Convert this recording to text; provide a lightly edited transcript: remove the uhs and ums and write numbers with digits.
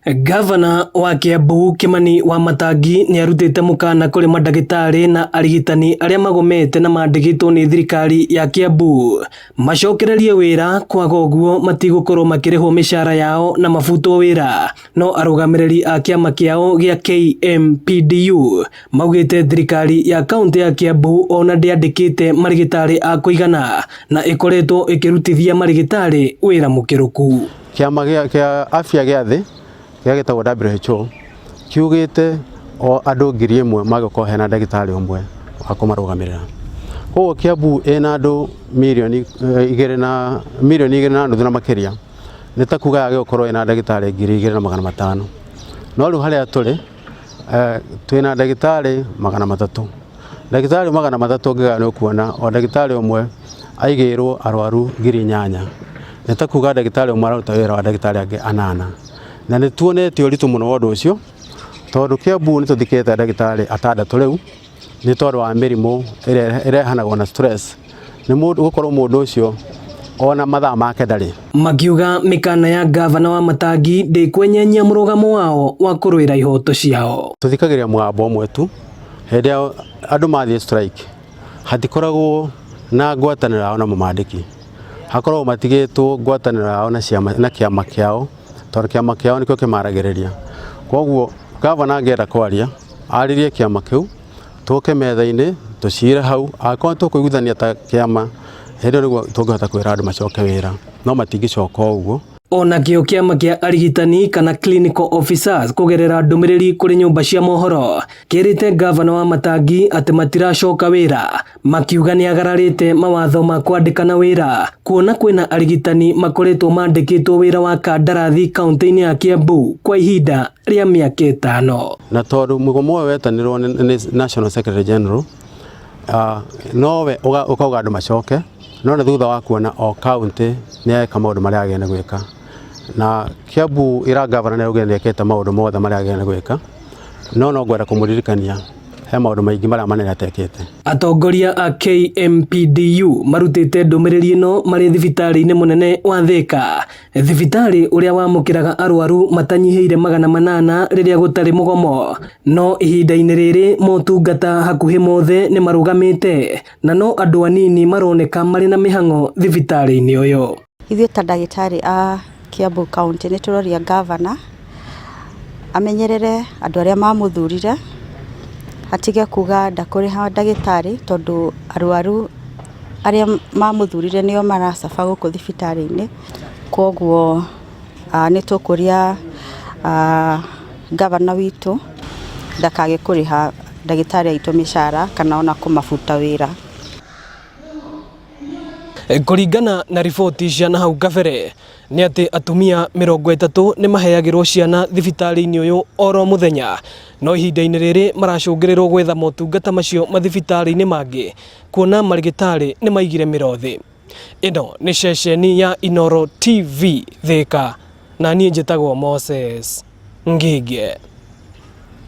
Gavana wa Kiambu Kimani Wamatangi nĩ arutĩte mũkana kũrĩ mandagĩtarĩ na arigitani arĩa magomete na mandĩkĩtwo nĩ thirikari ya Kiambu macokererie wĩra kwaga ũguo matigũkorwo makĩrĩhwo mĩcara yao na mabutwo wĩra. No arũgamĩrĩri a kĩama kĩao gĩa KMPDU maugĩte thirikari ya kaunti ya Kiambu ona ndĩandĩkĩte marigĩtarĩ a kũigana na ĩkoretwo ĩkĩrutithia marigĩtarĩ wĩra mũkĩrũku. Kĩama gĩa afya gĩa thĩ kĩrĩa gĩtagwo WHO kiugĩte o andũ 1,000 magĩkorwo hena ndagĩtarĩ ũmwe wa kũmarũgamĩrĩra. Koguo Kiambu ĩna andũ mirioni 2 na 2.5 na makĩria, nĩ ta kuga yagĩrĩirwo gũkorwo ĩna ndagĩtarĩ 2,500. No rĩu harĩa tũrĩ twĩna ndagĩtarĩ 300. Ndagĩtarĩ 300 ũngĩgaya nĩ ũkuona o ndagĩtarĩ ũmwe aigĩirwo arwaru 8,000. Nĩ ta kuga ndagĩtarĩ ũmwe araruta wĩra wa ndagĩtarĩ angĩ anana. Na nĩ tuonete ũritũ mũno wa ũndũ ũcio, tondũ Kiambu nĩ tũthikĩte ndagĩtarĩ atandatũ rĩu, nĩ tondũ wa mĩrimũ ĩrĩa ĩrehanagwo na stress. Nĩ mũndũ gũkorwo mũndũ ũcio ona mathaa make ndarĩ. Makiuga mĩkana ya gavana Wamatangi ndĩkwenyenyia mũrũgamo wao wa kũrũĩra ihoto ciao. Tũthikagĩrĩria mũgambo ũmwe tu, hĩndĩ ĩrĩa andũ mathiĩ strike hatikoragwo na ngwatanĩro yao na mũmandĩki. Hakoragwo matigĩtwo ngwatanĩro yao na ciama, na kĩama kĩao, tondũ kĩama kĩao nĩkĩo kĩmaragĩrĩria. Koguo gavana angĩenda kwaria, arĩrie kĩama kĩu, tũke metha-inĩ, tũcire hau, angĩkorwo tũkũiguithania ta kĩama, hĩndĩ ĩyo nĩguo tũngĩhota kwĩra andũ macoke wĩra, no matingĩcoka o ũguo. Onakĩo kĩama kĩa arigitani kana clinical officers kũgerera ndũmĩrĩri kũrĩ nyũmba cia mohoro kĩrĩte gavana Wamatangi atĩ matiracoka wĩra, makiuga nĩ agararĩte mawatho ma kwandĩkana wĩra kuona kwĩna arigitani makoretwo mandĩkĩtwo wĩra wa kandarathi kaunti-inĩ ya Kiambu kwa ihinda rĩa mĩaka 5. Na tondũ mũgomo ũyũ wetanirwo nĩ National Secretary General, nowe ũkauga andũ macoke, no nĩ thutha wa kuona o kaunti nĩ yeka maũndũ marĩa yagĩrĩire nĩ gwĩka. Na Kiambu ĩra gavana nĩ augire nĩ ekĩte maũndũ mothe marĩa yagĩrĩire nĩ gwĩka, no ngwenda kũmũririkania he maũndũ maingĩ marĩa manene atekĩte. Atongoria a KMPDU marutĩte ndũmĩrĩri ĩno marĩ thibitarĩ-inĩ mũnene wa Thika, thibitarĩ ũrĩa wamũkĩraga arwaru matanyihĩire 800 rĩrĩa gũtarĩ mũgomo. No ihinda-inĩ rĩrĩ motungata hakuhĩ mothe nĩ marũgamĩte na no andũ anini maroneka marĩ na mĩhang'o thibitarĩ-inĩ ũyũ. Ithuĩ ta ndagĩtarĩ a Kiambu County nĩ tũroria gavana amenyerere andũ arĩa mamũthurire, atige kuga ndakũrĩha ndagĩtarĩ tondũ arwaru arĩa mamũthurire nĩo maracaba gũkũ thibitarĩ-inĩ. Koguo nĩ tũkũria gavana witũ ndakage kũrĩha ndagĩtarĩ aitũ mĩcara kana ona kũmabuta wĩra. Kũringana na riboti cia nahau kabere nĩ atĩ atumia 30 nĩ maheagĩrwo ciana thibitarĩ-inĩ ũyũ oro mũthenya, no ihinda-inĩ rĩrĩ maracũngĩrĩrwo gwetha motungata macio mathibitarĩ-inĩ mangĩ kuona marigĩtarĩ nĩ maigire mĩro thĩ. Ĩno nĩ ceceni ya Inooro TV Thika, na niĩ njĩtagwo Moses Ngige.